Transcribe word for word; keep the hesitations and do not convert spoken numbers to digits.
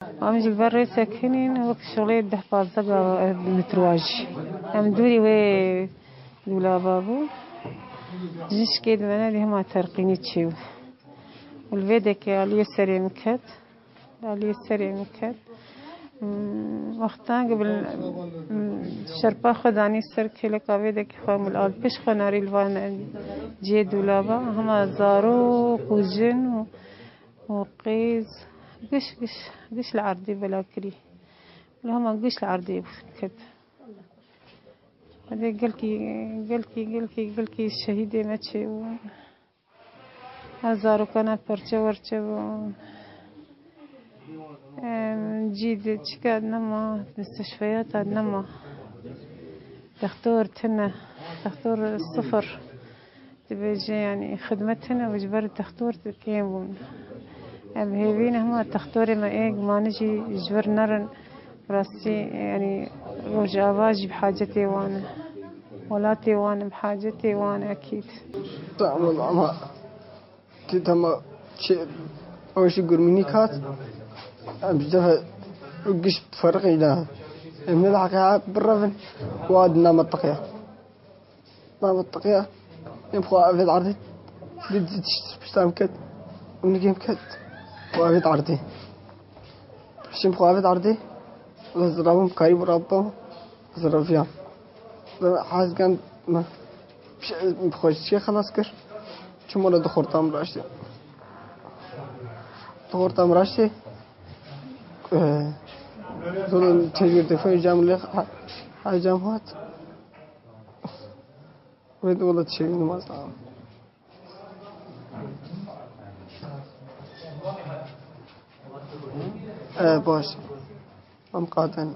Em ji li ber rê sekinîn, wek şolê deh pazdeh gava, e, metrajî. Em dûrî wê dûlaba bû. Jişkê di me ne dî hema terqînî çêbû. Û li vê dekê aliyê serê min ket. Aliyê serê min ket. Hmm, wextan ku bil, hmm, şerpa xwe danî ser kêleka vê dekê xwe, min al pişt xwe narî li van cihê dûlaba. Hema zarok û jin û û qîz, giş, giş, giş li erdê bela kirî. Li hema giş li erdê ket. Xwedê gelkî, gelkî, gelkî, gelkî şehîdê me çêbûn. Her zarokana perçe werçe bûn. Em, cî de çika nema, mistişfeyata nema. Textor tine, textor sifir. Dibêje, yanî, xidmet hene û ji ber textor kêm bûn. Em hêvî ne hema textorê me ê gumane jî ji vir nerin. Rastî, yanî, Rojava jî bi hacetê wan e. Welatê wan e, bi hacetê wan e ekîd. Tamam, ama ki tamam, şey, o işi gurmini kat. Em ji defa giş ferqî da. Em ne de heqe birevin. Wa dinamatiqya. Nava teqiya. Em xwe avêt erdê. Dî dî tişt pişta em ket. Û nigê em ket. Xwe avêt erdê. Şim xwe avêt erdê. Û ziravim karî bi rabba. Ziraviyam. Hez gan me. Xwe çiye xelas kir. Çimora di xortam raştê. Di xortam raştê. Zor tecrübe fe cam lê ha cam hat. Wê de wela çêbî nimaz. E, baş. Em qaten.